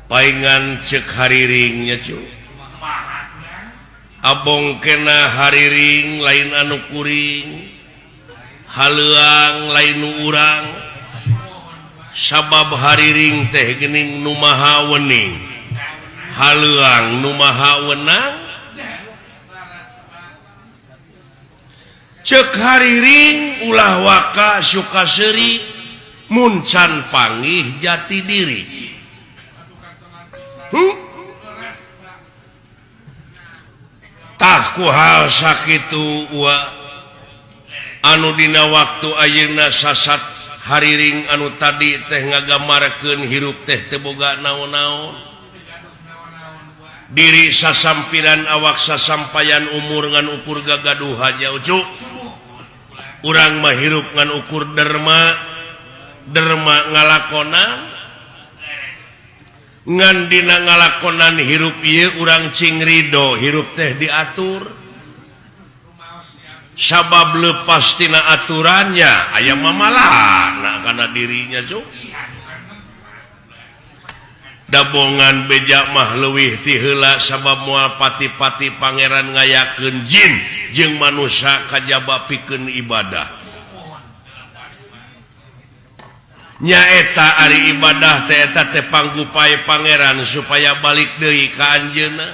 Paingan cek hariringnya cu. Abong kena hariring lain anu kuring, haleuang lain nu urang. Sabab hariring teh geuning nu maha wening, haleuang nu maha wenang. Cek hariring ulah waka suka seuri mun can panggih jati diri. Tah ku hal sakitu wa anu dina waktu ayeuna sasat hariring anu tadi teh ngagamarkeun hirup teh teu boga naon-naon. Diri sasampiran awak sasampayan umur ngan ukur gagaduhan nya ucu. Urang mah hirup ngan ukur derma, derma ngalakonan. Ngan dina ngalakonan hirup ieu urang cing ridho hirup teh diatur. Sabab lepas tina aturannya aya mamalana kana dirinya cuk. Dabongan beja mah leuwih ti heula sabab moal pati-pati pangeran ngayakeun jin jeung manusia kajaba pikeun ibadah. Nyaeta ari ibadah teh eta teh panggupai pangeran supaya balik deui ka anjeunna.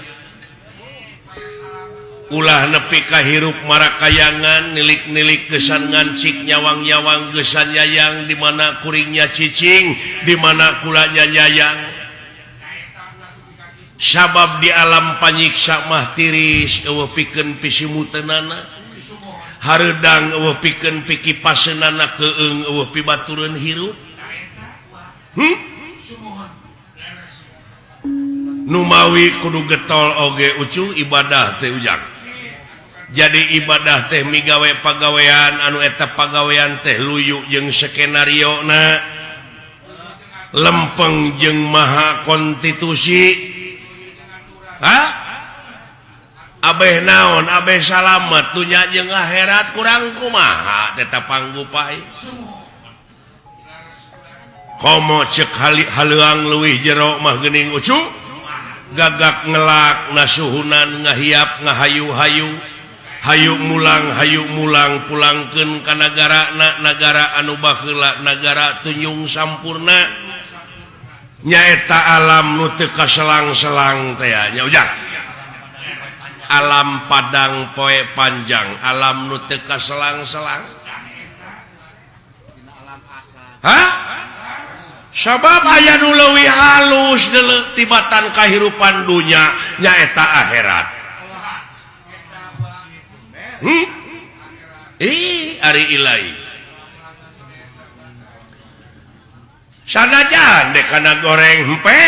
Ulah nepi ka hirup marakayangan nilik-nilik gesan ngancik nyawang-nyawang gesan nyayang di mana kuringnya cicing di mana kulanya nyayang. Sabab di alam panyiksa mah tiris eueuh pikeun pisimuteunana. Hareudang eueuh pikeun pikipaseunana keung eueuh pibatureun hirup. Numawi kudu getol oge ucu ibadah teh ujang. Jadi ibadah teh migawe pagawean anu eta pagawean teh luyu jeung skenario na lempeng jeung maha konstitusi. Hah? Abeh naon abeh salamet dunya jeung akhirat kurang kumaha tetap panggupai. Komo cek haleuang leuwih jero mah geuning ucu. Gagak ngelak nasuhunan ngahiap ngahayu-hayu. Hayu mulang pulangkeun ka nagarana nagara anu baheula nagara tunjung sampurna. Nyaeta alam nu teu kaselang-selang teh nya ujang. Alam padang poe panjang, alam nu teu kaselang-selang. Hah? Sabab aya nu leuwih halus deuleu tibatan kahirupan dunya nyaeta akhirat. Ih, ari ilahi. Sanajan dek kana goreng hempe,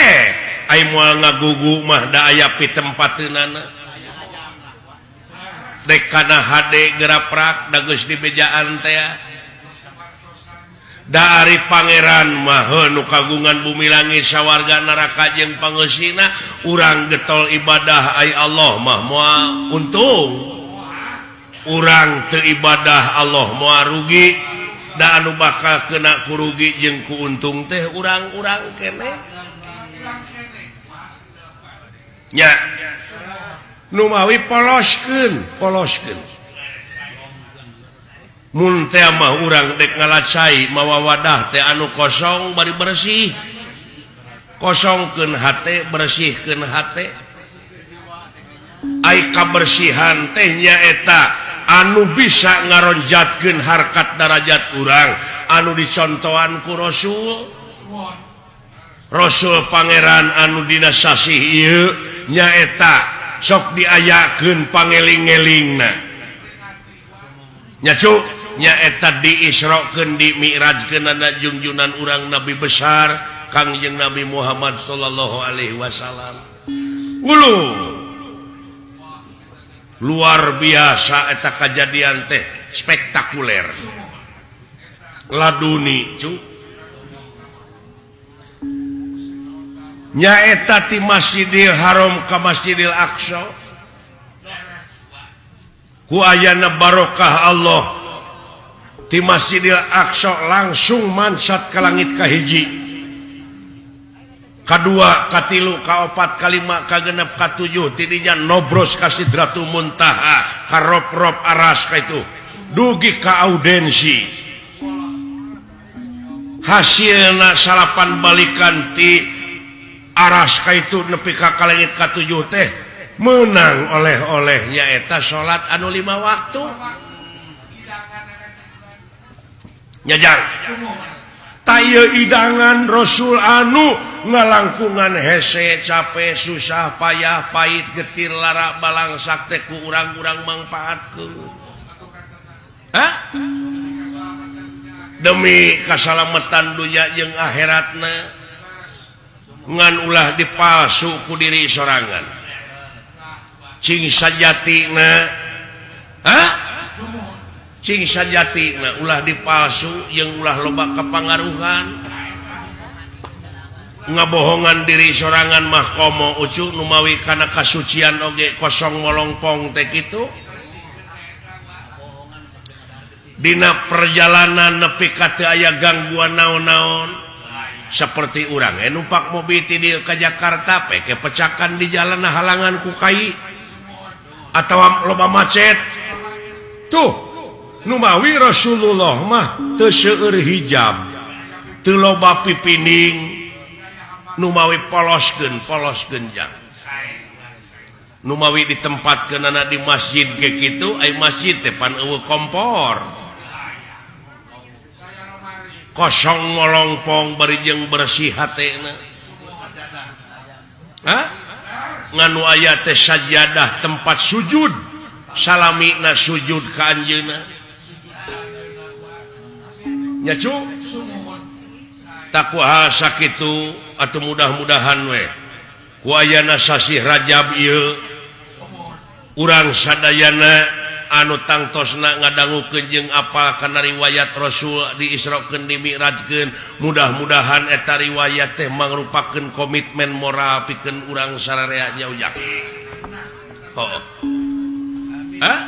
ai moal ngagugu mah da aya pitempateunana. Dek kana hade geraprak da geus dibejaan teh. Da ari pangeran mah nu kagungan bumi langit sawarga neraka jeung pangeusina, urang getol ibadah ai Allah mah moal untung. Urang teu ibadah Allah moal rugi. Da anu bakal kena kurugi jeung kuuntung teh urang-urang keneh. Nya numawi poloskeun, poloskeun. Mun teh mah urang dek ngalacai mawa wadah teh anu kosong bari bersih. Kosongkeun hate, bersihkeun hate. Ai kabersihan teh nyaeta anu bisa ngaronjatkeun harkat darajat urang anu dicontohan ku Rasul. Rasul pangeran anu dina sasih ieu nyaeta sok diayakeun pangeling-elingna. Nya cu, nyaeta diisrokeun dimi'rajkeunana junjunan urang nabi besar Kangjeng Nabi Muhammad sallallahu alaihi wasallam. Ulu luar biasa eta kajadian teh spektakuler. Laduni cu. Nyaeta ti Masjidil Haram ka Masjidil Aqsa. Ku ayana barokah Allah ti Masjidil Aqsa langsung mansat ka langit kahiji. Kadua, katilu, kaopat, kalima, kagenep, katujuh, tidinya nobros ka Sidratul Muntaha, ka rop-rop aras ka itu. Dugi ka audensi. Hasilna salapan balikan ti aras ka itu nepi ka kalengit katujuh teh menang oleh-oleh nyaeta salat anu 5 waktu. Nyajang. Taya idangan Rasul anu ngalangkungan hese capek susah payah pahit getir lara balangsak teh ku urang-urang mangpaatkeun. Hah? Demi kasalamatan dunya jeung akhiratna ngan ulah dipalsu ku diri sorangan. Cing sajatina, hah? Cing sajatina ulah dipalsu jeung ulah loba kepangaruhan. Ngabohongan diri sorangan mah komo ucu numawi kana kasucian oge kosong molongpong teh kitu. Dina perjalanan nepi ka teu aya gangguan naon-naon seperti urang numpak mobil ti dieu ka Jakarta peke pecakan di jalan halangan ku kai atawa loba macet tuh numawi Rasulullah mah teu seueur hijab teu loba pipining numawi poloskeun polos genjang numawi ditempatkeunana di masjid ge kitu ai masjid teh pan eueuh kompor kosong ngolongpong bari jeung bersih hatena. Hah? Nganu aya teh sajadah tempat sujud salamina sujud ka anjeunna. Nya cu takwa sakitu atuh mudah-mudahan we ku ayana sasih Rajab ieu urang sadayana anu tangtosna ngadangukeun jeung apal kana riwayat Rasul diisrokeun dimi'rajkeun mudah-mudahan eta riwayat teh mangrupakeun komitmen moral pikeun urang sararea nya ujang. Oh. Hah?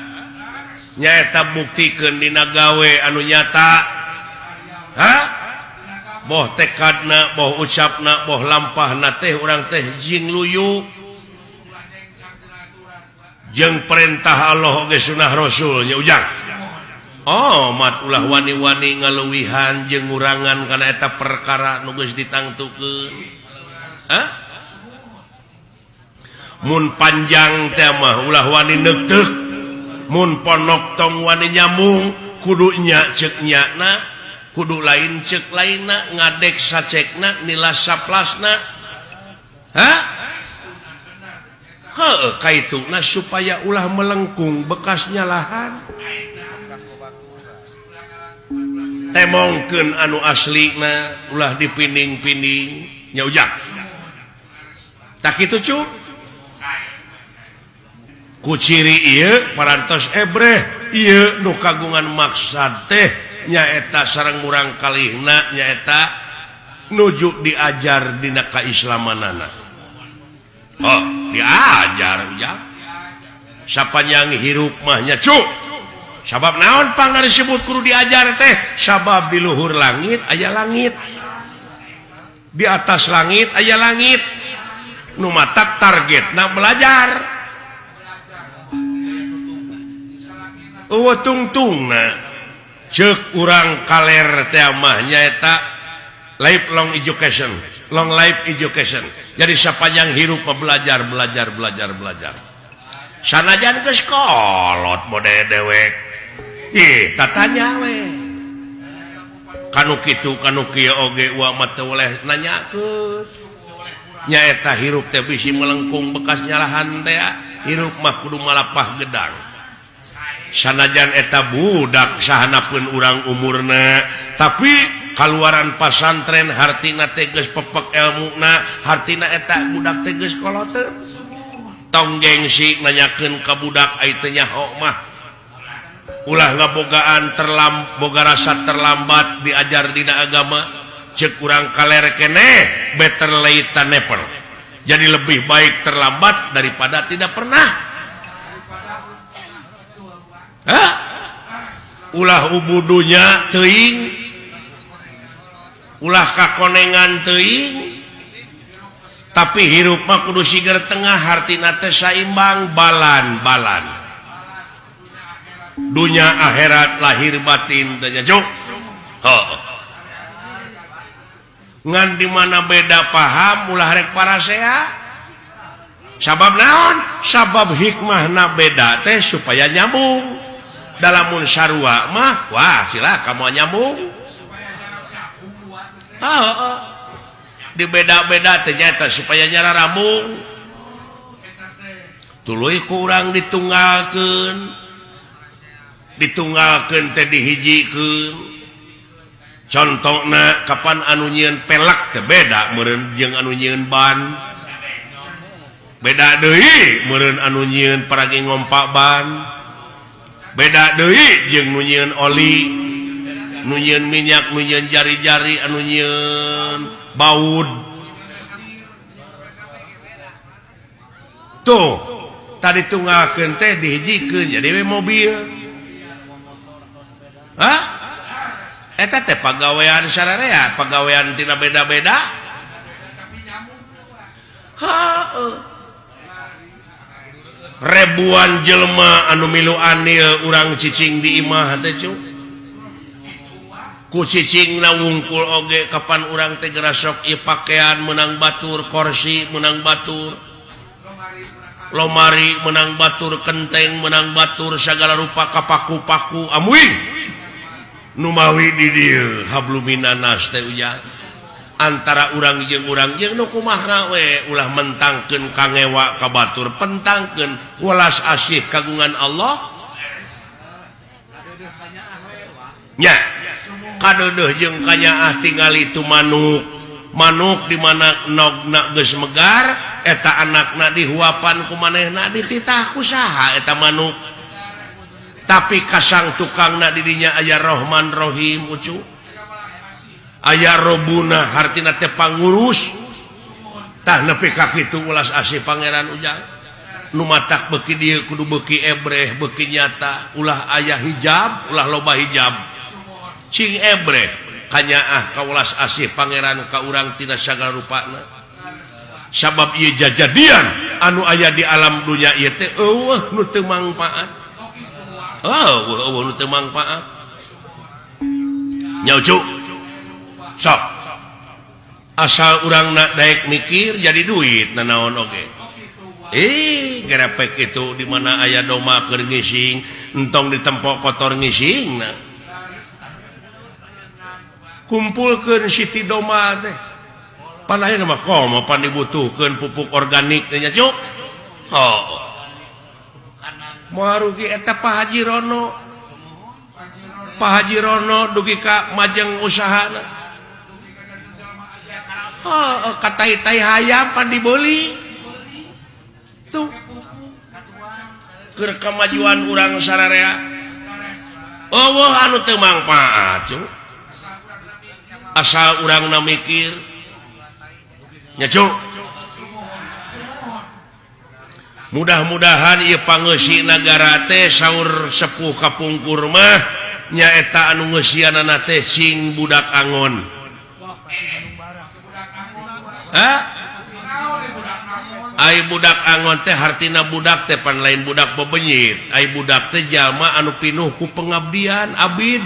Nyaeta buktikeun dina gawe anu nyata. Hah? Boh tekadna, boh ucapna, boh lampahna teh urang teh jing luyu jeung perintah Allah oge sunah Rasul nya ujang. Oh, mat ulah wani-wani ngaluwihan jeung ngurangan kana eta perkara nu geus ditangtukeun. Hah? Mun panjang teh mah ulah wani neuteuk, mun ponok tong wani nyambung, kudu nya ceuk nyana, kudu lain ceuk lainna, ngadek sacekna, nilas saplasna. Hah? Heuh, kaituna supaya ulah melengkung bekasnya lahan. Temongkeun anu aslina ulah dipinding-pinding nya ujang. Tak kitu cu. Ku ciri ieu parantos ebreh ieu nu kagungan maksad teh nyaeta sareng murang kalihna nyaeta nuju diajar dina kaislamanana. Oh, diajar ujang. Sapanjang hirup mah nya cu. Sabab naon pangna disebut kudu diajar teh? Sabab di luhur langit aya langit. Di atas langit aya langit. Nu matak targetna belajar. Eueuh tungtungna ceuk urang kaler teh mah nyaeta lifelong education, long life education. Jadi sepanjang hirup belajar, belajar, belajar, belajar. Sanajan geus kolot mode dewek. Ih, tatanya we. Kanu kitu kanu kieu oge uang mah teu boleh nanyakeun. Nyaeta hirup teh bisi melengkung bekas nyalahan teh. Hirup mah kudu malapah gedang. Sanajan eta budak sahanapeun urang umurna, tapi kaluaran pasantren hartina teh geus pepek elmuna, hartina eta budak teh geus koloteun. Tong gengsi nanyakeun ka budak ai teu nyaho mah. Ulah ngabogaan boga rasa terlambat diajar dina agama, ceuk urang kaler keneh better late than never. Jadi lebih baik terlambat daripada tidak pernah. Hah? Ulah ubudunya teuing, ulah kakonengan teuing, Tapi hirup mah kudu siger tengah, hartina teh saimbang, balan-balan. Dunya akhirat, lahir batin teh nya, Cuk. Heuh. Ngan di mana beda paham ulah rek parasea. Sabab naon? Sabab hikmahna beda teh supaya nyambung. Dalamun sarua mah wah silakan mau nyambung. Heeh. Dibeda-beda ternyata supaya nyara rambung. Tuluy kurang ditunggalkeun. Ditunggalkeun teh dihijikeun. Contona kapan anu nyieun pelek teh beda meureun jeung anu nyieun ban. Beda deui meureun anu nyieun paragi ngompak ban. Beda deui jeung nu nyieun oli, nu nyieun minyak, nu nyieun jari-jari, anu nyieun baud. Tuh, tadi tunggalkeun teh dihijikeun jadi we mobil. Hah? Eta teh pagawean sararea, pagawean tina beda-beda. Heuh. Ribuan jelema anu milu anil urang cicing di imah teh cu. Ku cicingna wungkul oge kapan urang teh gerasok ieu pakaian menang batur, kursi menang batur, lomari menang batur, kenteng menang batur, segala rupa kapaku-paku amuing. Nu mawi di dieu habluminanas teh ujang. Antara urang jeung nu kumaha we ulah mentangkeun kangewa ka batur, pentangkeun welas asih kagungan Allah. Nya kadeudeuh jeung kanyaah tingali tu manuk. Manuk di mana nogna geus megar eta anakna dihuapan ku manehna dititah ku saha eta manuk. Tapi kasang tukangna di dinya aya Rahman Rahim ucu. Aya Robuna hartina teh pangurus. Tah nepi ka kitu ulas asih pangeran ujang. Nu matak beuki dieu kudu beuki ebreh, beuki nyata, ulah aya hijab, ulah loba hijab. Cing ebreh kanyaah ka ulas asih pangeran ka urang tina sagala rupana. Sabab ieu jajadian anu aya di alam dunya ieu teh eueuh nu teu mangpaat. Eueuh eueuh nu teu mangpaat. Nya ucu. Sok. Asal urang nak daek mikir jadi duit nanaon oge. Gerepek itu di mana aya doma keur ngising, entong ditempok kotor ngising na. Kumpulkeun siti doma teh. Pan ayeuna mah komo pan dibutuhkeun pupuk organik teh nya cuk. Oh. Moal rugi eta Pak Haji Rono. Pak Haji Rono dugi ka majeng usahana. Oh, katai-tai hayam pan dibeli. Tuh. Keur kemajuan urang sararea. Eueuh anu teu mangpaat cuk. Asal urangna mikir. Nya cuk. Mudah-mudahan ieu pangeusi nagara teh saur sepuh kapungkur mah nyaeta anu ngeusianana teh sing budak angon. Hah? Ai budak angon teh hartina budak teh pan lain budak bebenyit. Ai budak teh jalma anu pinuh ku pengabdian abid.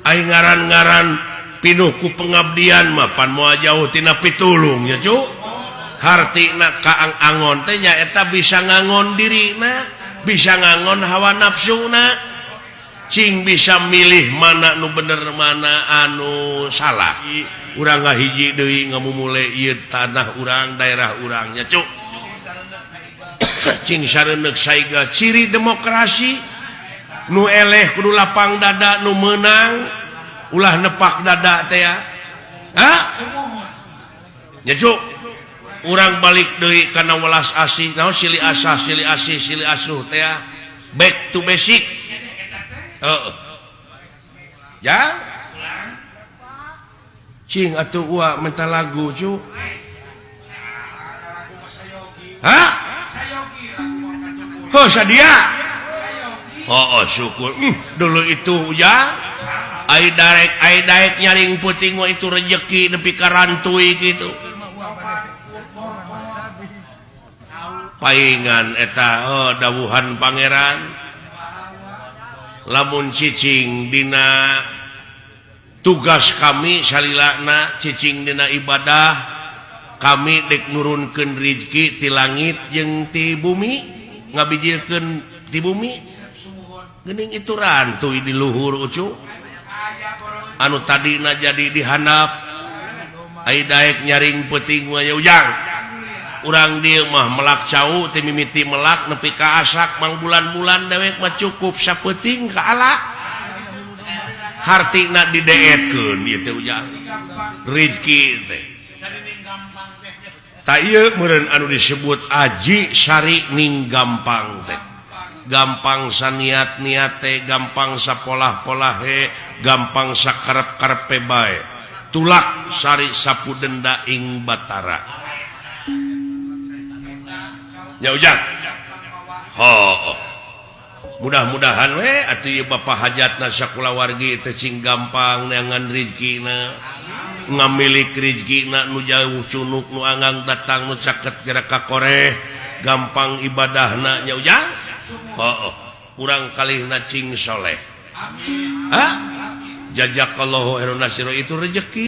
Ai ngaran-ngaran pinuh ku pengabdian mah pan moal jauh tina pitulung nya cu. Hartina kaang angon teh nyaeta bisa ngangon dirina, bisa ngangon hawa nafsuna. Cing bisa milih mana nu bener mana anu salah. Urang ngahiji deui ngamumule ieu tanah urang, daerah urang nya cuk. Cing sareundeuk saiga ciri demokrasi nu eleh kudu lapang dada, nu meunang ulah nepak dada teh ya. Hah? Nya cuk. Urang balik deui kana welas asih, naon silih asah, silih asih, silih asuh teh ya. Back to basic. Heeh. Ya. Cing atuh ua minta lagu cu. Hah? Oh sadia. Oh, oh syukur. Dulu itu ya. Ai darek nyaring puting mah itu rejeki nepi ka rantui gitu. Paingan eta oh, dawuhan pangeran lamun cicing dina tugas kami salilana cicing dina ibadah kami dek nurunkeun rizki ti langit jeung ti bumi ngabijilkeun ti bumi geuning itu rantuy di luhur ucu anu tadina jadi dihandap ai daek nyaring peuting mah ujang urang dieu mah melak cau teh mimiti melak nepi ka asak mang bulan-bulan dewek mah cukup sapeuting ka ala hartina dideetkeun ieu teh ujang rizki teh tak ieu meureun anu disebut aji sari ning gampang teh gampang saniat-niat teh gampang sapolah-polahe gampang sakarep-karepe bae tulak sari sapu denda ing batara ya ujang oh, mudah-mudahan we atuh ieu Bapak hajatna sakulawargi teh cing gampang neangan rizkina ngamilik rizkina nu jauh cunuk nu anggang datang nu caket gerak ka koreh gampang ibadahna nya ujang oh, oh. Kurang kalihna cing soleh. Amin. Jazakallahu khairan nasiro itu rezeki.